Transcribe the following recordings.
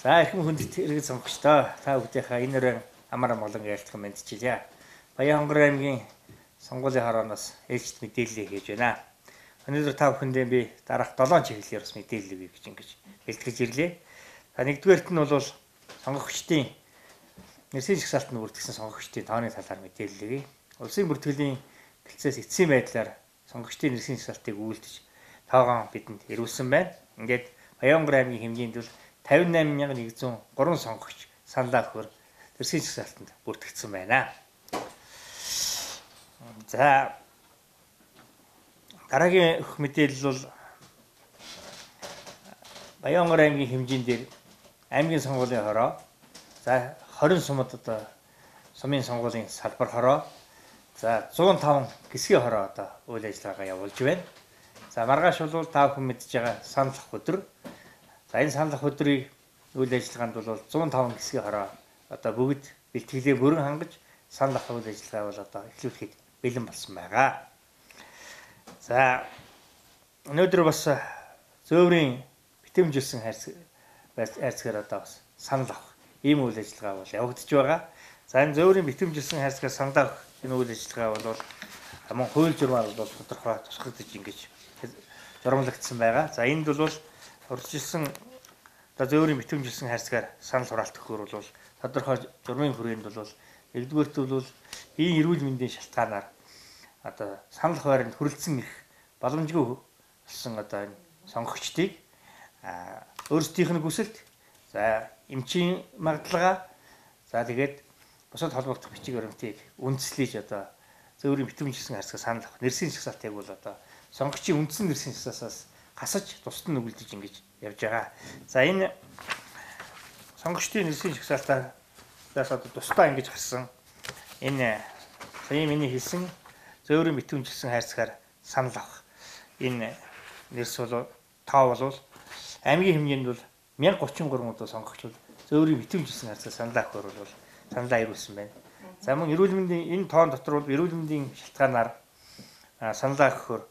За эрхэм хүндэт иргэн сонгогчдоо та бүдийнхаа энэ өрөө амар амгалан ярилцах мэдчилье. Баян-Хонгор аймгийн сонгуулийн хорооноос ээлжит мэдээлэл хийж байна. Өнөөдөр та бүхэндээ би дараах 7 чиглэлээр бас мэдээлэл өгье гэж ингэж бэлтгэж ирлээ. За нэгдүгээрт нь бол сонгогчдын нэрсийн жагсаалтанд бүртгэсэн сонгогчдын тооны талаар мэдээлэл өгье. Улсын бүртгэлийн хэлтсээс эцсийн байдлаар сонгогчдын нэрсийн жагсаалтыг үйлдэж тоогоон бидэнд ирүүлсэн байна. Ингээд Баян-Хонгор аймгийн хэмжээнд бол 58,103 сонгогч саналаа өгөхөөр нэрсийн жагсаалтанд бүртгэгдсэн байна. За дараагийн өгөх мэдээлэл бол Баян-Хонгор аймгийн хэмжээнд дээр аймгийн сонгуулийн хороо, за 20 сумад одоо сумын сонгуулийн салбар хороо, за 105 гисгийн хороо одоо үйл ажиллагаагаа явуулж байна. За маргааш бол та бүхэн мэдж байгаа санал авах өдөр. За энэ санал авах өдрийг үйл ажиллагаанд бол 105 гисгийн хороо одоо бүгд бэлтгэлээ бүрэн хангаж санал авах үйл ажиллагаа бол одоо эхлүүлэхэд бэлэн болсон байгаа. За өнөөдөр бас зөөврийн битэмжилсэн хайрцгаар одоо бас санал авах ийм үйл ажиллагаа бол явагдаж байгаа. За энэ зөөврийн битэмжилсэн хайрцгаар санал авах энэ үйл ажиллагаа бол мөн хууль журмаар бол тодорхой тусгагдаж ингэж журмлагдсан байгаа. За энд бол урьдчилсан одоо зөөврийн битэмжилсэн хайрцгаар санал хураалт өгөхөөр бол тодорхой журмын хүрээнд бол нэгдүгээрт бол ийм эрүүл мэндийн шалтгаанаар одоо санал хуваарьнд хүрэлцэн ирэх боломжгүй болсон одоо энэ сонгогчдыг өөрсдийнх нь хүсэлт, за эмчийн магадлалгаа, за тэгээд бусад холбогдох бичиг баримтыг үндэслэж одоо зөөврийн битэмжилсэн хайрцгаар санал авах нэрсийн жагсаалтыг бол одоо сонгогчийн үндсэн нэрсийн жагсаалтаас гасаж тусад нь нүгэлдэж ингэж явж байгаа. За энэ сонгогчдын нэрсийн жагсаалтаас одоо тусдаа ингэж гарсан энэ сая миний хэлсэн зөөврийн битэмжилсэн хайрцгаар санал авах энэ нэрс бол тоо бол аймгийн хэмжээнд бол 1033 удаа сонгогч бол зөөврийн битэмжилсэн хайрцгаар санал авахар бол саналаа ирүүлсэн байна. За мөн эрүүл мэндийн энэ тоон дотор бол эрүүл мэндийн шалтгаанаар саналаа өгөхөөр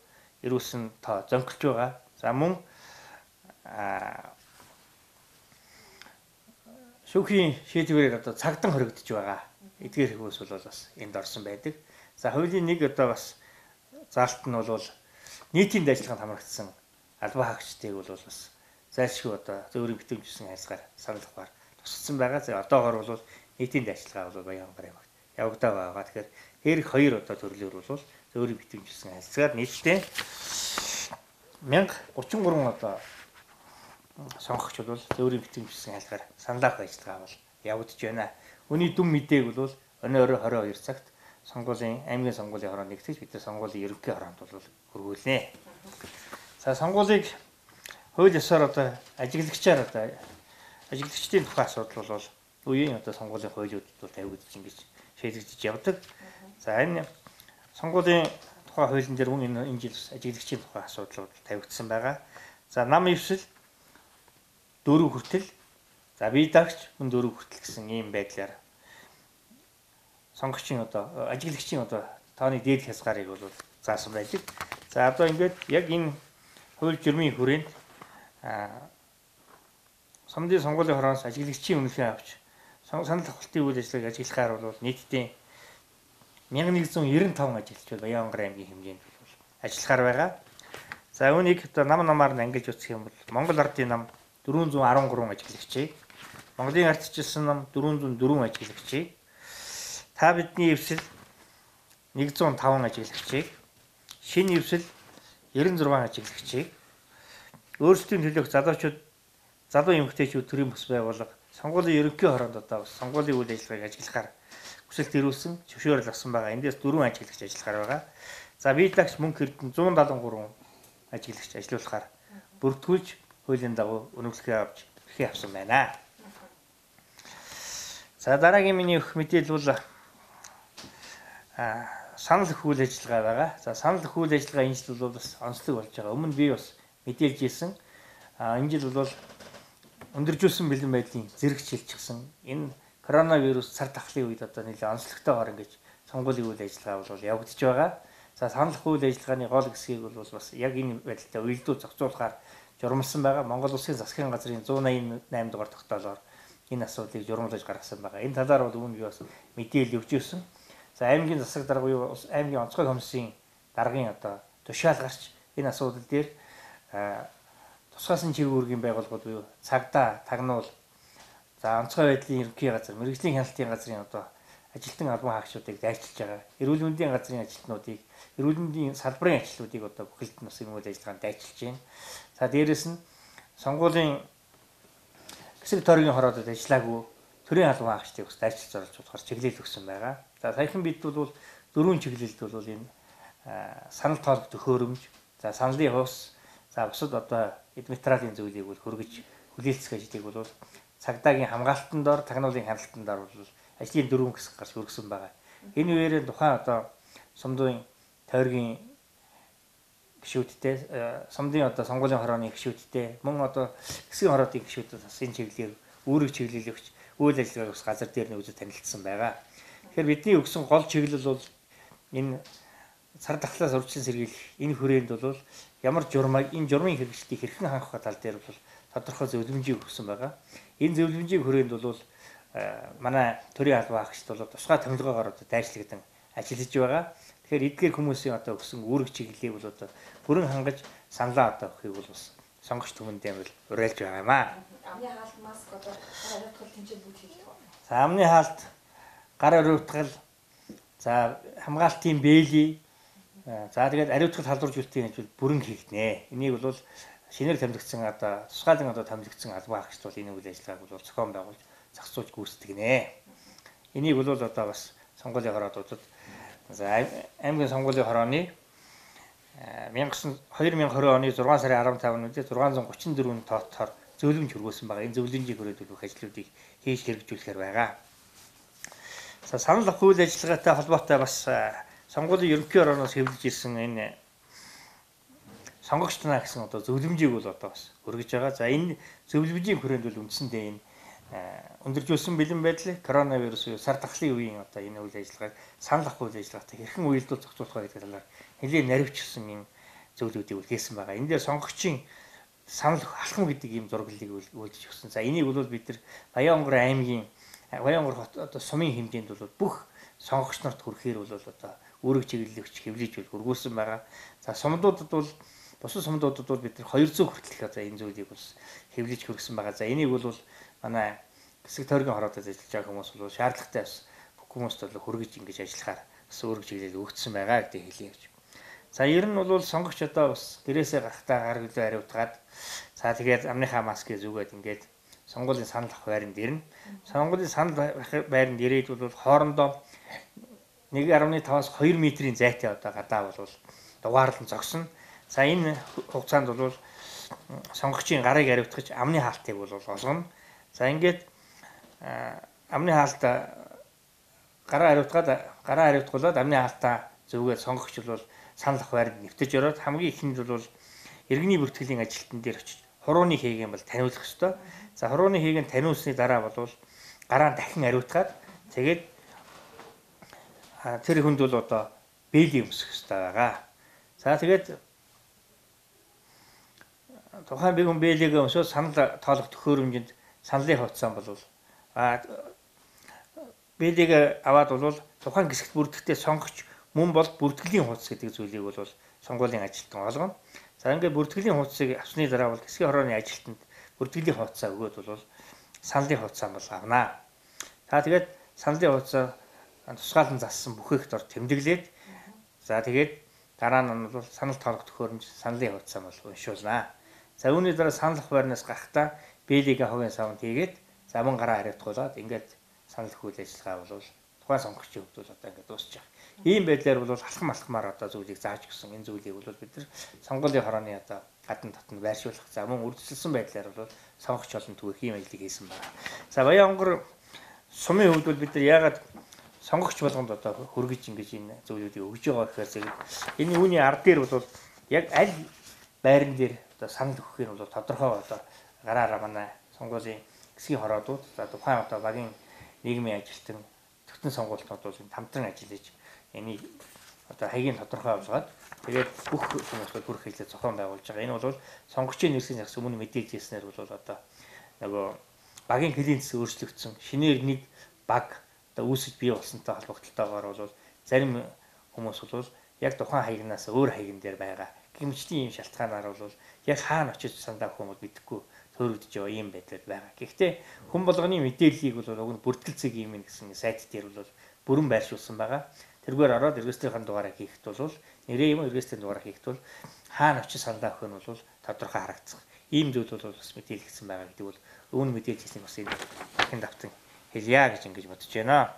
ирүүлсэн тоо зөнхөлж байгаа. За мөн шүүхийн шийдвэрээр одоо цагдан хоригдож байгаа. Эдгээр хүмүүс бол бас энд орсон байдаг. За хуулийн нэг одоо бас заалт нь бол нийтийн ажиллагаанд хамрагдсан албан хаагчдыг бол бас зайлшгүй одоо зөөврийн битэмжилсэн хайрцгаар санал авахар тусгасан байгаа. За одоогор бол нийтийн ажиллагаа бол Баян-Хонгор аймагт явагдаа байгаа. Тэгэхээр дээрх хоёр одоо төрлөөр бол зөөврийн битэмжилсэн хайрцгаар нийтдээ 1033 одоо сонгогч бол зөөврийн битэмжилсэн хайрцгаар санал авах ажиллагаа бол явагдаж байна. Үүний дүн мэдээг бол өнөө өрөө 22 цагт сонгуулийн аймгийн сонгуулийн хороо нэгтгэж бид нар сонгуулийн ерөнхий хороонд бол хүргүүлнэ. За сонгуулийг хууль ёсоор одоо ажиглагчаар одоо ажиглагчдын тухай асуудал бол үеийн одоо сонгуулийн хуулиудад бол тавигдаж ингэж шийдэгдэж явдаг. За энэ сонгуулийн тухай хуулийн дээр мөн энэ жил ажиглагчийн тухай асуудлууд тавигдсан байгаа. За нам эвсэл 4 хүртэл, за бие даагч мөн 4 хүртэл гэсэн ийм байдлаар сонгогчийн одоо ажиглагчийн одоо тооны дээд хязгаарыг бол заасан байдаг. За одоо ингээд яг энэ хууль журмын хүрээнд сумдын сонгуулийн хороос ажиглагчийн үнэлгээ авч санал авалтын үйл ажиллагааг ажиглахаар бол нийтдээ 1195 ажиглагч бол Баян-Хонгор аймгийн хэмжээнд бол ажиллахаар байгаа. За үүнийг одоо нам намаар нь ангилж үзэх юм бол Монгол Ардын нам 413 ажиглагчийг, Монголын ардчилсан нам 404 ажиглагчийг, та бидний эвсэл 105 ажиглагчийг, шинэ эвсэл 96 ажиглагчийг, өөрсдийн төлөөх залуучууд залуу эмэгтэйчүүд төрийн бус байгууллага сонгуулийн ерөнхий хороонд одоо бас сонгуулийн үйл ажиллагааг ажиглахаар хүсэлт ирүүлсэн, зөвшөөрөл авсан байгаа. Эндээс 4 ажиглагч ажиллахаар байгаа. За бие даагч мөнх эрдэнэ 173 ажиглагч ажиллуулахаар бүртгүүлж хуулийн дагуу үнэмлэхээ авч эрхээ авсан байна. За дараагийн миний өгөх мэдээлэл бол санал өгөх үйл ажиллагаа байгаа. За санал өгөх үйл ажиллагаа энэ жил бол бас онцлог болж байгаа. Өмнө би бас мэдээлж ирсэн. Энэ жил бол өндөржүүлсэн бэлэн байдлын зэрэг шилжчихсэн. Энэ коронавирус цар тахлын үед одоо нэлээд онцлогтойгоор ингэж сонгуулийн үйл ажиллагаа бол явагдаж байгаа. За санал өгөх үйл ажиллагааны гол хэсгийг бол бас яг энэ байдалтай уялдуу зохицуулахаар журмалсан байгаа. Монгол Улсын засгийн газрын 188 дугаар тогтоолоор энэ асуудлыг журмалж гаргасан байгаа. Энэ талаар бол өмнө би бас мэдээлэл өгч ирсэн. За аймгийн засаг дарга буюу аймгийн онцгой комиссийн даргын одоо тушаал гарч энэ асуудал дээр тусгаасан чирэг үүргийн байгууллагууд буюу цагдаа, тагнуул, за онцгой байдлын ерөнхий газар, мэргэжлийн хяналтын газрын одоо ажилтан албан хаагчдыг дайчилж байгаа. Эрүүл мэндийн газрын ажилтнуудыг, эрүүл мэндийн салбарын ажилтнуудыг одоо бүхэлд нь бас энэ үйл ажиллагаанд дайчилж байна. За дээрэс нь сонгуулийн хэсэг тойргийн хороодод ажиллаагүй төрийн албан хаагчдыг бас дайчилж оруулж болохоор чиглэл өгсөн байгаа. За саяхан бид бол дөрвөн чиглэлд бол энэ санал тоолох төхөөрөмж, за саналын хус, за бусад одоо эд материалын зүйлийг бол хөргөж хүлээлцэх ажлыг бол цагдаагийн хамгаалтан дор, тагнуулын хяналтан дор бол ажлын дөрвөн хэсэг гарч өргөсөн байгаа. Энэ үеэрээ тухайн одоо сумдын тойргийн гишүүдтэй, сумдын одоо сонгуулийн хорооны гишүүдтэй, мөн одоо хэсгийн хороодын гишүүдэд бас энэ чиглэлээр үүрэг чиглэл өгч үйл ажиллагааг бас газар дээр нь үзэж танилцсан байгаа. Тэгэхээр бидний өгсөн гол чиглэл бол энэ цар тахлаас урьдчилан сэргийлэх энэ хүрээнд бол ямар журмыг энэ журмын хэрэгжилтийг хэрхэн хангах тал дээр бол тодорхой зөвлөмжийг өгсөн байгаа. Энэ зөвлөмжийн хүрээнд бол манай төрийн албан хаагчид бол тусгай томилгоогоор одоо дайчлагдан ажиллаж байгаа. Тэгэхээр эдгээр хүмүүсийн одоо өгсөн үүрэг чиглэлийг бол одоо бүрэн хангаж саналаа одоо өгөхийг бол бас сонгогч түмэндээ бол уриалж байгаа юм аа. Амны хаалт, маск одоо гар ариутгал тэмцээн бүгд хийгдэх үү? За амны хаалт, гар ариутгал, за хамгаалтын бээлий, за тэгээд ариутгал халдваржуулалтын ажил бүрэн хийгднэ. Энийг бол шинээр томилогдсон одоо тусгаалan одоо томилогдсон албан хаагчид бол энэ үйл ажиллагааг бол зохион байгуулж зохицуулж гүйцэтгэнэ. Энийг бол одоо бас сонгуулийн хороодуудад за аймгийн сонгуулийн хорооны 2020 оны 6 сарын 15-нд 634 тоотоор зөвлөмж хөргөөсөн байгаа. Энэ зөвлөмжийг хүрээд бүх ажлуудыг хийж хэрэгжүүлэхээр байгаа. За санал авах үйл ажиллагаатай холбоотой бас сонгуулийн ерөнхий хорооноос хэвлэж ирсэн энэ сонгогч нар гэсэн одоо зөвлөмжийг бол одоо бас өргөж байгаа. За энэ зөвлөмжийн хүрээнд бол үндсэндээ энэ өндөржүүлсэн бэлэн байдал коронавирус буюу сар тахлын үеийн одоо энэ үйл ажиллагааг санал авах үйл ажиллагаатай хэрхэн уялдуул зохицуулах вэ гэдэг талаар нэлээд наривчилсан энэ зөвлөмжүүдийг үл хийсэн байгаа. Энэ дээр сонгогчийн санал алхам гэдэг ийм зураглалыг үйлдэж өгсөн. За энийг бол бид нар Баян-Онгор аймгийн Баян-Онгор хот одоо сумын хэмжээнд бол бүх сонгогч нарт хүрэхээр бол одоо үүрэг чиглэл өгч хэвлэж бол хөргүүлсэн байгаа. За сумдуудад бол бусад сумдуудад бол бид нар 200 хүртэлх одоо энэ зүйлийг бас хэвлэж хөргсөн байгаа. За энийг бол манай хэсэг тойргийн хороодод ажиллаж байгаа хүмүүс бол шаардлагатай бас бүх хүмүүст бол хөргөж ингэж ажиллахаар бас үүрэг чиглэл өгдсөн байгаа гэдгийг хэлье гэж. За ер нь бол сонгогч одоо бас гэрээсээ гарахтаа гар хөлөө ариутгаад за тэгээд амныхаа маскыг зүгээд ингээд сонгуулийн санал авах байранд ирнэ. Сонгуулийн санал авах байранд ирээд бол хоорондоо 1.5-аас 2 метрийн зайтай одоо гадаа бол дугаарлан зогсно. За энэ хугацаанд бол сонгогчийн гарыг ариутгаж амны хаалтыг бол олгоно. За ингээд амны хаалт гараа ариутгаад гараа ариутгуулад амны хаалтаа зүгээд сонгогч бол санал авах байранд нэвтэж ороод хамгийн ихэнд бол иргэний бүртгэлийн ажилтан дээр очиж хурууны хийгэн бол таниулах ёстой. За хурууны хийгэн таниулсны дараа бол гараа дахин ариутгаад тэгээд тэр хүнд бол одоо бээлий өмсөх ёстой байгаа. За тэгээд тухайн бие хүн бээлийгээ өмсөөд санал тоолох төхөөрөмжөнд саналын хувцас бол бээлийгээ аваад бол тухайн хэсэгт бүртгэхдээ сонгогч мөн бол бүртгэлийн хуудас гэдэг зүйлийг бол сонгуулийн ажилтан олгоно. За ингээд бүртгэлийн хуудсыг авсны дараа бол хэсгийн хорооны ажилтнанд бүртгэлийн хуудасаа өгөөд бол саналын хуудасаа бол авнаа. За тэгээд саналын хуудасаа тусгаалan зассан бүхэхт ор тэмдэглээд за тэгээд дараа нь бол санал тоолох төхөөрөмж саналын хуудасаа бол уншуулнаа. За үүний дараа санал авах байрнаас гарахдаа бээлийгээ хогийн савнд хийгээд за мөн гараа хариуцгуулад ингээд санал өгөх үйл ажиллагаа бол тухайн сонгогчийн хувьд бол одоо ингээд дуусчих. Ийм байдлаар бол алхам алхмаар одоо зүйлийг зааж өгсөн. Энэ зүйлийг бол бид нар сонгуулийн хорооны одоо гадна дотн байршуулах за мөн үргэлжилсэн байдлаар бол сонгогч олон түгэх ийм ажлыг хийсэн байна. За Баян-Онгор сумын хувьд бол бид нар яагаад сонгогч болгонд одоо хөргөж ингэж энэ зүйлүүдийг өгж байгаа гэхээр зэрэг энэ үүний ард дээр бол яг аль байран дээр одоо санал өгөхээр бол тодорхой одоо гараараа манай сонгуулийн хэсгийн хороодууд за тухайн одоо багийн нийгмийн ажилтан төтөн сонгуултнууд бол энэ хамтран ажиллаж энийг одоо хаягийг тодорхой болгоод тэгээд бүх хүмүүст хүрэх хэлээ зохион байгуулж байгаа. Энэ бол сонгогчийн нэрсийн загас өмнө мэдээлж ирснээр бол одоо нөгөө багийн клиенц өөрчлөгдсөн. Шинээр нэг баг одоо үүсэж бий болсонтой холбогдлолтойгоор бол зарим хүмүүс бол яг тухайн хаягнаас өөр хаягн дээр байгаа. Гэмчлийн ийм шалтгаанаар бол яг хаана очиж сандаа хүмүүс мэдэхгүй төөрөгдөж байгаа ийм байдал байгаа. Гэхдээ хүн болгоны мэдээллийг бол уг нь бүртгэл цэг юм гэсэн сайт дээр бол бүрэн байршуулсан байгаа. Тэргээр ороод регистрийн дугаараа хийхэд бол нэрээ юм регистрийн дугаараа хийхэд бол хаана очиж сандаа өгөх нь бол тодорхой харагдах. Ийм зүйл бол бас мэдээлэгдсэн байгаа гэдэг бол өвн мэдээлж хийсэн бас энэ дахин давтан хэлье гэж ингэж бодож байна.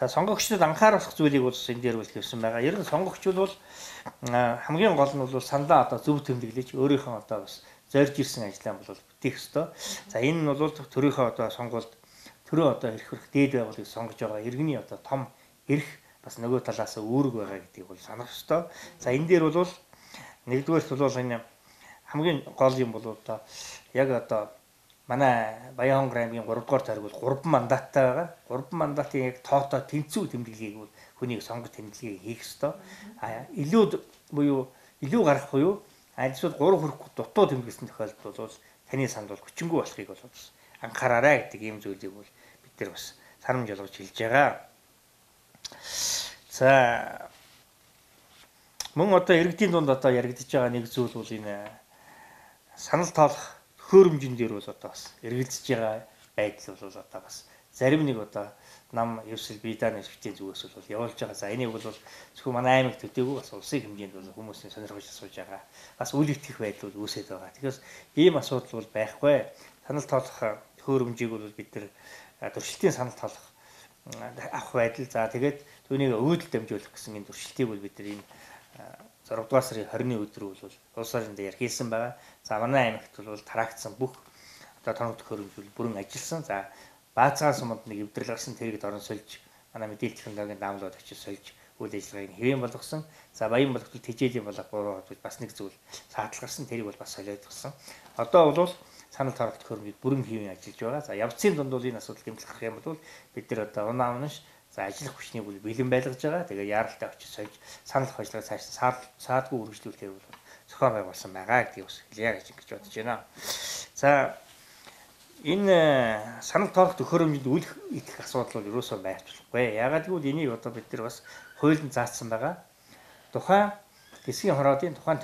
За сонгогчдод анхааруулах зүйлийг бол энэ дээр бол хэлсэн байгаа. Ер нь сонгогч бол хамгийн гол нь бол сандаа одоо зөв тэмдэглэж өөрийнхөө одоо бас зорж ирсэн ажлаа бол бүтээх ёстой. За энэ нь бол төрийнхөө одоо сонгуульд төрөө одоо эрх хүрх дээд байгууллагыг сонгож байгаа иргэний одоо том эрх бас нөгөө талаас үүрэг байгаа гэдгийг бол санах ёстой. За энэ дээр бол нэгдүгээрт бол энэ хамгийн гол юм бол одоо яг одоо манай Баян-Хонгор аймгийн 3 дугаар тойрог бол 3 мандаттай байгаа. 3 мандатын яг тоотоо тэнцүү тэмдэглэгийг бол хүнийг сонгох тэмдэглэгийг хийх ёстой. А илүү буюу илүү гарах буюу альсвал 3 хүрэхгүй дутуу тэмдэглэсэн тохиолдолд бол таны санд бол хүчингү болохыг бол бас анхаараарай гэдэг ийм зүйлийг бол бид нар бас санамж болгож хэлж байгаа. За мөн одоо иргэдийн дунд одоо яригдж байгаа нэг зүйл бол энэ санал тоолох төхөөрөмжөн дээр бол одоо бас эргэлзэж байгаа байдал бол одоо бас зарим нэг одоо нам ерсэл бие дааны швтийн зүгээс бол явуулж байгаа. За энийг бол зөвхөн манай аймаг төдийгүй бас улсын хэмжээнд бол хүмүүсийн сонирхож асууж байгаа. Бас үл итгэх байдал бол үүсээд байгаа. Тэгэхээр ийм асуудал бол байхгүй. Санал тоолох төхөөрөмжийг бол бид нар туршилтын санал тоолох авах байдал. За тэгээд түүнийг өөдөл дамжуулах гэсэн энэ туршилтыг бол бид нар энэ 6 дугаар сарын 20-ны өдөр бол улс орон дээр хийсэн байгаа. За манай аймагт бол тараагдсан бүх одоо тоног төхөөрөмж бол бүрэн ажилласан. За Баацгаан суманд нэг эвдрэл гарсан, тэрийг дорн сольж манай мэдээлэл технологийн даунлоод очиж сольж үйл ажиллагааг хэвэн болгосон. За Баян болгол Тэжээлийн болго 3 хот бас нэг зүйл саатал гарсан, тэрийг бол бас солиод гасан. Одоо бол санал тоолох төхөөрөмжүүд бүрэн хэвэн ажиллаж байгаа. За явцын дунд бол энэ асуудал гэмтэл гарах юм бол бид нар одоо унаа унаш за ажиллах хүчнийг бол бэлэн байлгаж байгаа. Тэгээ яаралтай очиж сольж санал ажиллагаа цааш саадгүй үргэлжлүүлэхээр бол зохион байгуулсан байгаа гэдгийг бас хэлье гэж ингэж бодож байна. За энэ санал тоолох төхөөрөмжөнд үл итгэх асуудал бол ерөөсөө байж болохгүй. Яагаад гэвэл энийг одоо бид нар бас хуулинд заасан байгаа. Тухайн хэсгийн хороодын тухайн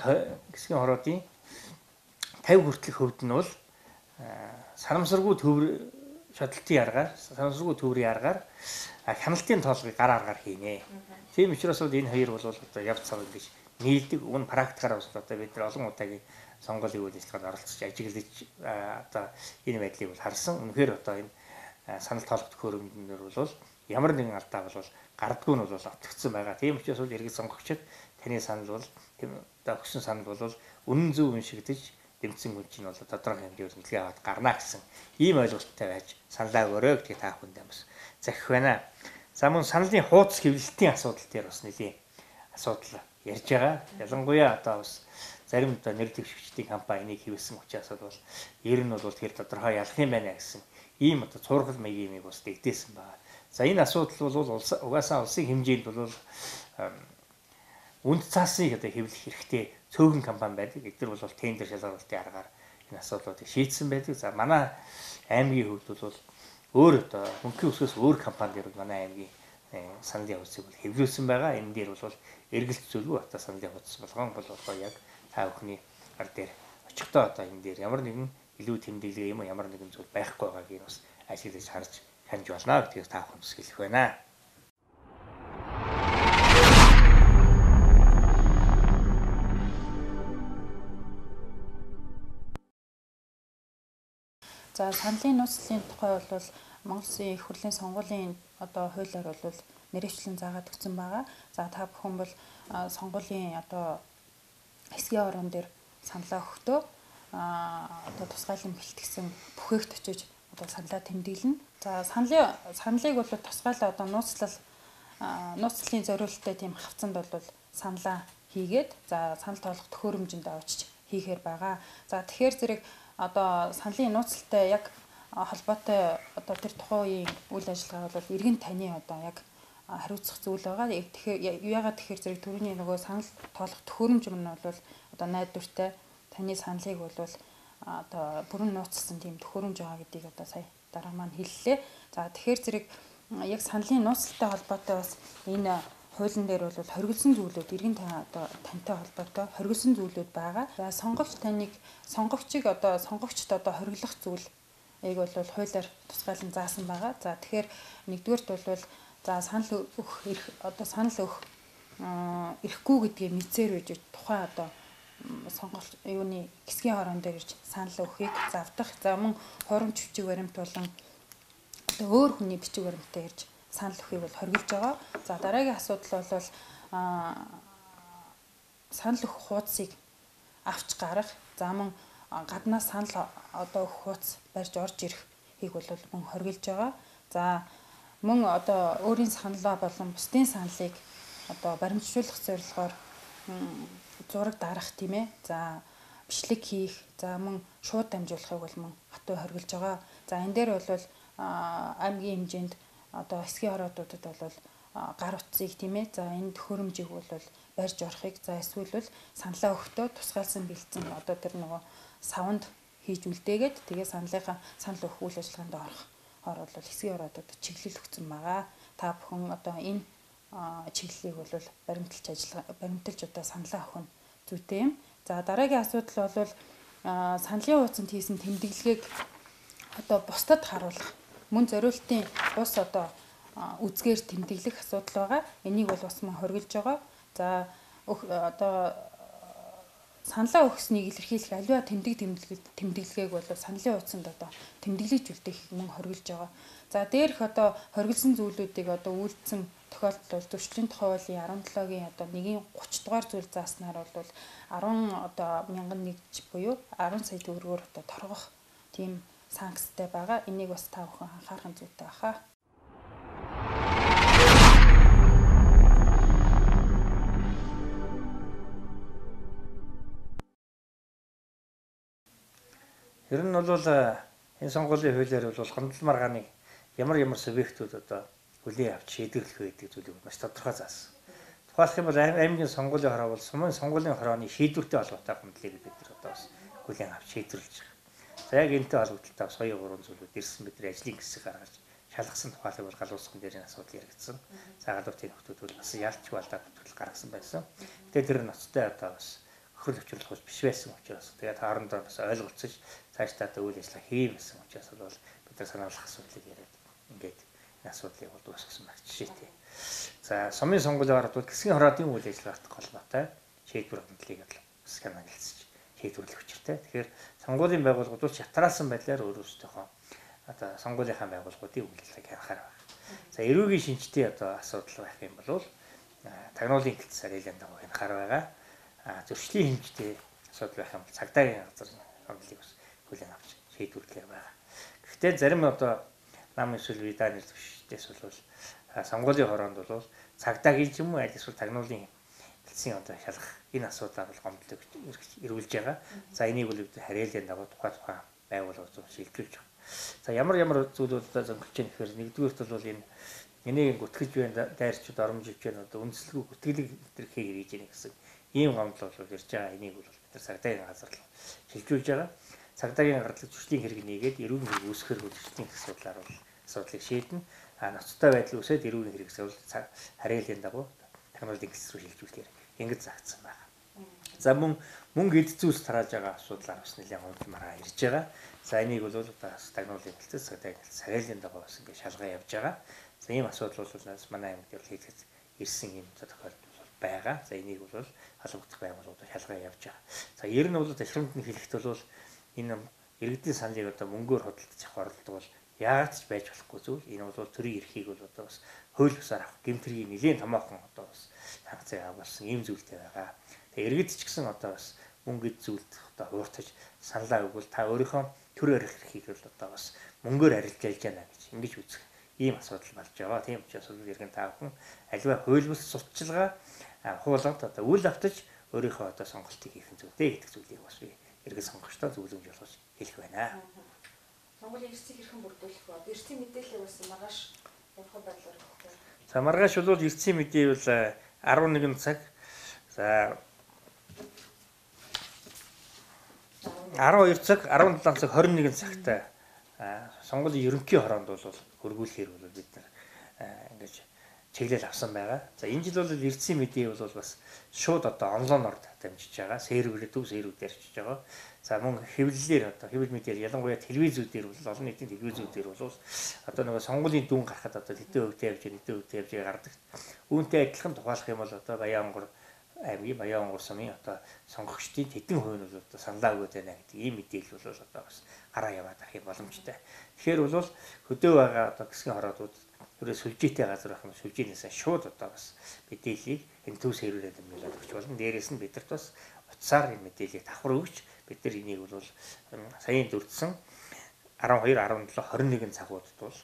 хэсгийн хороодын 50 хүртэлх хувьд нь бол санамсаргүй төвөр шадлалтын аргаар, санамсаргүй төврийн аргаар хяналтын тоолгыг гар аргаар хийнэ. Тийм учраас бол энэ хоёр бол одоо явц цав ингэж нийлдэг. Уг нь практикаар бас одоо бид нар олон удаагийн сонгуулийн үйл ажиллагаанд оролцож ажиглаж одоо энэ байдлыг бол харсан. Үнэхээр одоо энэ санал тоолох төхөөрөмжнөр бол ямар нэгэн алдаа бол гардггүй нь бол отгдсон байгаа. Тийм учраас бол иргэд сонгогчид таны санал бол тийм одоо өгсөн санал бол үнэн зөв уншигдэж дэмцэн хүн чинь бол тодорхой хэмжээгээр нөлөө аваад гарна гэсэн ийм ойлголттой байж саналаа өгөөрэй гэдгийг та бүхэндээ бас захих байна. За мөн саналын хуудац хэвлэлтийн асуудал дээр бас нэлийн асуудал ярьж байгаа. Ялангуяа одоо бас зарим одоо нэр дэвшигчдийн компани энийг хэвлэсэн учраас бол ер нь бол тэр тодорхой ялах юм байна гэсэн ийм одоо цуурхал маягийн юмыг бас дэгдээсэн байгаа. За энэ асуудал бол угаасаа улсын хэмжээнд бол үнд цаасыг одоо хэвлэх хэрэгтэй цөөхөн компани байдаг. Эдгээр бол тендер шалгаруулалтын аргаар энэ асуудлуудыг шийдсэн байдаг. За манай аймгийн хувьд бол өөр одоо мөнхийн өсгөөс өөр компани дээр бол манай аймгийн саналын хуудсыг бол хэвлүүлсэн байгаа. Энэ дээр бол эргэлт зүйлгүй одоо саналын хуудас болгон бол одоо яг та бүхний гар дээр очихдоо одоо энэ дээр ямар нэгэн илүү тэмдэглэгээ юм уу ямар нэгэн зүйл байхгүй байгааг бас ажиглаж харж хянаж болно гэдгийг та бүхэнд хэлэх байна. За саналын нууцлалын тухай бол Монгол Улсын их хурлын сонгуулийн одоо хуулиар бол нэрвчлэн заагаад өгсөн байгаа. За та бүхэн бол сонгуулийн одоо хэсгийн орон дээр саналаа өгөхдөө одоо тусгайлан бэлтгэсэн бүхээгт очиж одоо саналаа тэмдэглэнэ. За саналыг бол тусгайлан одоо нууцлалын зориулттай тийм хавцанд бол саналаа хийгээд за санал тоолох төхөөрөмжөнд очиж хийхээр байгаа. За тэгэхээр зэрэг одоо саналын нууцлалтай яг холбоотой одоо тэр тухайн үеийн үйл ажиллагаа бол иргэн таны одоо яг хариуцах зүйл байгаа. Тэгэхээр яагаад тэгэхээр зэрэг төрөний нөгөө санал тоолох төхөөрөмж нь бол одоо найдвартай таны саналыг бол одоо бүрэн нууцлсан тийм төхөөрөмж байгаа гэдгийг одоо сая дараа маань хэллээ. За тэгэхээр зэрэг яг саналын нууцлалтай холбоотой бас энэ хуулийн дээр бол хоригдсон зүйлүүд иргэн та одоо тантай холбоотой хоригдсон зүйлүүд байгаа. За сонгогч таныг сонгогчийг одоо сонгогчд одоо хориглох зүйл ийг бол хуулиар тусгаалan заасан байгаа. За тэгэхээр нэгдүгээрт бол за санал өгөх эрх одоо санал өгөх эрхгүй гэдгийг мэдсээр байж тухайн одоо сонголт юуны хэсгийн хорон дээр ирж санал өгөхийг завдах. За мөн хуурамч бичиг баримт болон одоо өөр хүний бичиг баримттай ирж санал өгөхийг бол хоригдж байгаа. За дараагийн асуудал бол санал өгөх хуудсыг авч гарах. За мөн гаднаас санал одоо өгөх хуудас барьж орж ирэхийг бол мөн хоригдж байгаа. За мөн одоо өөрийн саналаа болон бусдын саналыг одоо баримтжуулах зорилгоор зураг дарах тийм ээ. За бичлэг хийх, за мөн шууд дамжуулахыг бол мөн хатуу хоригдж байгаа. За энэ дээр бол аймгийн хэмжээнд одоо хэсгийн хороодуудад бол гар утсыг тийм ээ. За энэ төхөөрөмжийг бол барьж орохыг, за эсвэл бол саналаа өгөхдөө тусгаалсан бэлдсэн одоо тэр нөгөө савнд хийж үлдээгээд тэгээ саналынхаа санал өгөх үйл ажиллагаанд орох хор бол хэсгийн хороодуудад чиглэл өгсөн байгаа. Та бүхэн одоо энэ чиглэлийг бол баримталж ажиллаа баримталж одоо саналаа өгөх нь зүйтэй юм. За дараагийн асуудал бол саналын хуудсанд хийсэн тэмдэглэгийг одоо бусдад харуулах мөн зориултын бус одоо үзгээр тэмдэглэх асуудал байгаа. Энийг бол бас мөн хоригдж байгаа. За одоо саналаа өгснийг илэрхийлэх аливаа тэмдэглэгээг бол саналын хуудсанд одоо тэмдэглэж үлдээх мөн хоригдж байгаа. За дээрх одоо хоригдсан зүйлүүдийг одоо үйлдсэн тохиолдолд бол зөрчлийн тухай хуулийн 17-гийн одоо 1-ийн 30 дугаар зүйл зааснаар бол 10 одоо 1001 буюу 10 сая төгрөгөөр одоо торгох тийм санкцтай байгаа. Энийг бас та бүхэн анхаарах зүйтэй баха. Ер нь бол энэ сонгуулийн хуулиар бол гомдол маргааныг ямар субъектүүд одоо хүлээн авч шийдвэрлэх вэ гэдэг зүйлийг маш тодорхой заасан. Тухайлх юм бол аймгийн сонгуулийн хороо бол сумын сонгуулийн хорооны шийдвэртэй холбоотой гомдлыг бид нар одоо бас хүлээн авч шийдвэрлэж байгаа. За яг энэтэй холбогдлолтой бас 2 3 зүйлүүд ирсэн, бид нар ажлын хэсэг гаргаж шалгасан. Тухайлх бол галуусхан дээр энэ асуудал яригдсан. За галуутын нөхдүүд бол бас ялч балдаа бүтгэл гаргасан байсан. Гэтэ тэр ноцтой одоо бас хөрөл өвчрөл биш байсан учраас тэгээд хоорондоо бас ойлголцож цаашдаа одоо үйл ажиллагаа хиймсэн учраас бол бид нар санаалах асуудлыг яриад ингээд энэ асуудлыг бол дуусгасан байх жишээтэй. За сумын сонгуулийн ороод бол хэсгийн хороодын үйл ажиллагаатай холбоотой шийдвэр гомдлыг бас хяналтж шийдвэрлэх учиртай. Тэгэхээр сонгуулийн байгууллагууд бол шатраасан байдлаар өөрөөсөө одоо сонгуулийнхаа байгууллагуудын үйл ажиллагааг хянахаар байна. За эрүүгийн шинжтэй одоо асуудал байх юм бол тагнуулын хэлц сарилын дагуу хянахаар байгаа. Зөрчлийн хэмжээтэй асуудал байх юм бол цагдаагийн газар гомдлыг бас хүлээн авч шийдвэрлэхээр байгаа. Гэхдээ зарим одоо нам эсвэл виданы төвшдээс бол сонгуулийн хороонд бол цагдаагийн ч юм уу аль эсвэл тагнуулын хэлцийн одоо шалгах энэ асуудлаар бол гомдлыг эргүүлж байгаа. За энийг бол бид харьяалын дагуу тухайн байгууллага руу шилжүүлж байгаа. За ямар зүйлүүд одоо зөнгөж байгаа гэхээр нэгдүгээрт бол энэ энийг гүтгэж байна, дайрчуд оромжиж байна, одоо үндэслэгүй гүтгэлэг илэрхийлэх хийж байна гэсэн ийм гомдол бол ирж байгаа. Энийг бол бид нар цагдаагийн газар руу шилжүүлж байгаа. Цагдаагийн гардлаг зөрчлийн хэрэг нээгээд эрүүгийн хэрэг үүсгэхээр зөрчлийн асуудлаар бол асуудлыг шийднэ. А ноцтой байдал үүсээд эрүүгийн хэрэг эсвэл харьяалын дагуу тагнуулын хэлц рүү шилжүүлэхээр ингэж заагдсан байна. За мөн мөнгө эд зүйлс тарааж байгаа асуудлаар бас нэлээд гомдол маргаа ирж байгаа. За энийг бол одоо тагнуулын хэлцээс цагдаагийн хэлц харьяалын дагуу бас ингэж шалгаа явж байгаа. За ийм асуудал бол манай аймаг дээр хийгдэж ирсэн юм тохиолдол байгаа. За энийг бол холбогдох байгууллагууд шалгаа явж байгаа. За ер нь бол ташрамд нь хэлэхэд бол энэ иргэдийн саналыг одоо мөнгөөр худалдаж авах оролдлого бол яагаад ч байж болохгүй зүйл. Энэ бол төрийн эрхийг бол одоо бас хууль бусаар авах гэмт хэргийн нэлээд томоохон одоо бас санкцыг агуулсан ийм зүйлтэй байгаа. Тэгээ иргэд ч гэсэн одоо бас мөнгө эд зүйлд одоо хууртаж саналаа өгвөл та өөрийнхөө төр өрх эрхийг бол одоо бас мөнгөөр арилжаалж байна гэж ингэж үзэх ийм асуудал болж байгаа. Тийм учраас иргэн та бүхэн аливаа хууль бус сурталчилгаа хууланд одоо үл автаж өөрийнхөө одоо сонголтыг хийх нь зүйтэй гэдэг зүйлийг бас би иргэн сонгогчдоо зөвлөмж болгож хэлэх байна. Сонгуулийн эрсдийг хэрхэн бүрдүүлэх вэ? Эрсдийн мэдээллийг бас маргааш явах байдлаар өгөх үү? За маргааш бол эрдсийн мэдээ бол 11 цаг. За 12 цаг, 17 цаг, 21 цагт сонгуулийн ерөнхий хороонд бол хөргүүлэхээр бол бид нар ингэж чиглэл авсан байгаа. За энэ жил бол эрдсийн мэдээ бол бас шууд одоо онлайноор дамжиж байгаа. Серверээр төв серверээр ярьж байгаа. За мөн хэвлэлээр одоо хэвлэл мэдээлэл ялангуяа телевизүүдээр бол олон нийтийн телевизүүдээр бол одоо нөгөө сонгуулийн дүн гарахад одоо тэдэн хувьтай явж, тэдэн хувьтай явж гардаг. Үүнтэй адилхан тухайлах юм бол одоо Баян-Онгор аймгийн Баян-Онгор сумын одоо сонгогчдын тэдэн хувь нь бол одоо саналаа өгöd байна гэдэг ийм мэдээлэл бол одоо бас гараа яваад ах юм боломжтой. Тэгэхээр бол хөдөө байгаа одоо гисгийн хороодууд ерөө сүлжээтэй газар байх юм сүлжээнээсээ шууд одоо бас мэдээллийг энэ төв серверээр дамжуулаад өгч болно. Дээрээс нь бидэрт бас утсаар энэ мэдээллийг давхар өгч бид нар энийг бол саяын дурдсан 12, 17, 21 цагуудад бол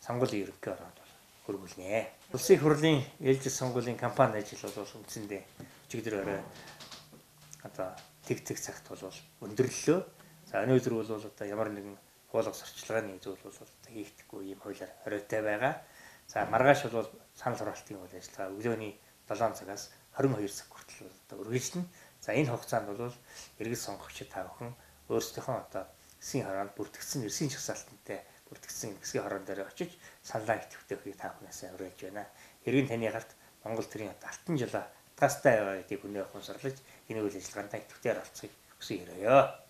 сонгуулийн ерөнхий хороонд бол хөргүүлнэ. Улсын их хурлын ээлжит сонгуулийн кампани ажил бол үндсэндээ өчигдөр орой одоо тэг тэг цагт бол өндөрлөлөө. За өнөөдөр бол одоо ямар нэгэн хуулах сурчлагын зүйл бол хийгдэхгүй ийм хуулиар хориотой байгаа. За маргааш бол санал хураалтын үйл ажиллагаа өглөөний 7 цагаас 22 цаг хүртэл одоо үргэлжлэнэ. За энэ хугацаанд бол иргэд сонгогчид та бүхэн өөрсдийнхөө одоо хэсгийн хороонд бүртгэгдсэн эрсийн жагсаалтантай бүртгэгдсэн хэсгийн хороон дээр очиж саналаа идэвхтэйхийг та бүхнээсээ уриалж байна. Иргэн таны гарт Монгол төрийн одоо алтан жолоо хатгаастай байгаа гэдгийг хүнээ ухамсарлаж энэ үйл ажиллагаанд идэвхтэй оролцохыг хүсэн ерөөе.